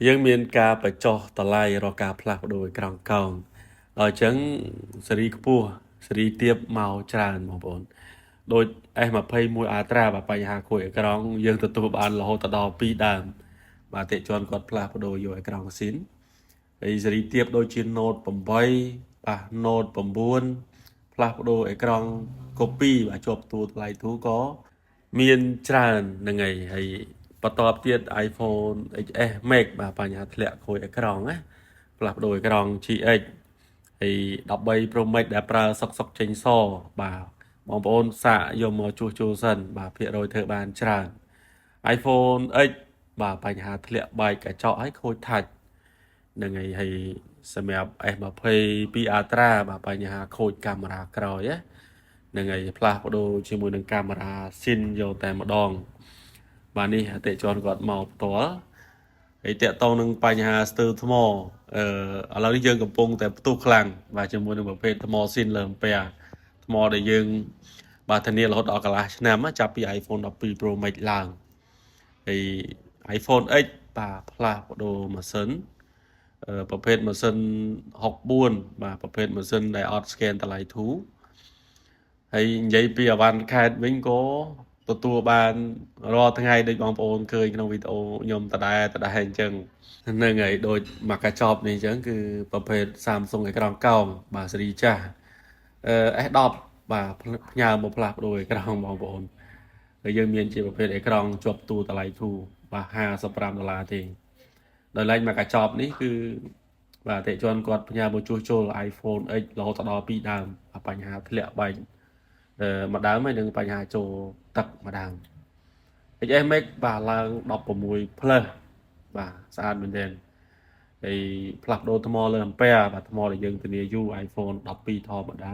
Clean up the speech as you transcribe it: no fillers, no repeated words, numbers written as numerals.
យើងមានការបញ្ចុះតម្លៃរកការផ្លាស់ប្ដូរអេក្រង់កោងដល់អញ្ចឹងស៊េរីខ្ពស់ស៊េរីទាបមកច្រើនបងប្អូនដូច S21 Ultra បាទបញ្ហាខូចអេក្រង់យើងទទួលបានរហូតដល់2ដើមបាទអតិជនគាត់ផ្លាស់ប្ដូរយកអេក្រង់ស៊ីនហើយស៊េរីទាបដូចជា Note 8បាទ Note 9ផ្លាស់ប្ដូរអេក្រង់ copy បាទជាប់តួថ្លៃធូរក៏មានច្រើនហ្នឹងហើយហើយបន្តទៀត iPhone XS Max បាទបញ្ហាធ្លាក់ខូចអេក្រង់ណាផ្លាស់ប្ដូរអេក្រង់ GX ហើយ13 Pro Max ដែលប្រើសុកសុកចេញសបាទបងប្អូនសាកយកមកជួសជុលសិនបាទភាគរយធ្វើបានច្រើន iPhone X បាទបញ្ហាធ្លាក់បែកកញ្ចក់ឲ្យខូច touch ហ្នឹងហើយហើយសម្រាប់ S22 Ultra បាទបញ្ហាខូចកាមេរ៉ាក្រោយណាហ្នឹងហើយផ្លាស់ប្ដូរជាមួយនឹងកាមេរ៉ាស៊ីនយកតែម្ដងបាទនេះអតិជនគាត់មកផ្ទាល់ហើយតាក់ទងនឹងបញ្ហាស្ទើរថ្មអឺឥឡូវនេះយើងកំពុងតែផ្ទុះខ្លាំងបាទជាមួយនឹងប្រភេទថ្មស៊ីនលើអំពែថ្មដែលយើងបាទធានារហូតដល់កន្លះឆ្នាំចាប់ពី iPhone 12 Pro Max ឡើងហើយ iPhone X បាទផ្លាស់ប្ដូរម៉ាស៊ីនប្រភេទម៉ាស៊ីន64បាទប្រភេទម៉ាស៊ីនដែលអត់ scan តម្លៃធូរហើយនិយាយពីអវ៉ាន់ខេតវិញក៏ទទួលបានរាល់ថ្ងៃដូចបងប្អូនឃើញក្នុងវីដេអូខ្ញុំដដែលដដែលអញ្ចឹងហ្នឹងហើយដូចមកកញ្ចប់នេះអញ្ចឹងគឺប្រភេទ Samsung អេក្រង់កោងបាទស៊េរីចាស់អឺ S10 បាទផ្ញើមកផ្លាស់ប្ដូរអេក្រង់បងប្អូនហើយយើងមានជាប្រភេទអេក្រង់ជាប់ទូតម្លៃធូរបាទ55ដុល្លារទេដោយឡែកមកកញ្ចប់នេះគឺបាទអតិជនគាត់ផ្ញើមកជួសជុល iPhone X រហូតដល់2ដើមបញ្ហាធ្លាក់បែកមួយដើមហើយនឹងបញ្ហាចូលទឹកមួយដើម XS Max បាទឡើង16 Plus បាទស្អាតមែនទែនហើយផ្លាស់ប្ដូរថ្មលើអំពែបាទថ្មដែលយើងធានាយូរ iPhone 12ធម្មតា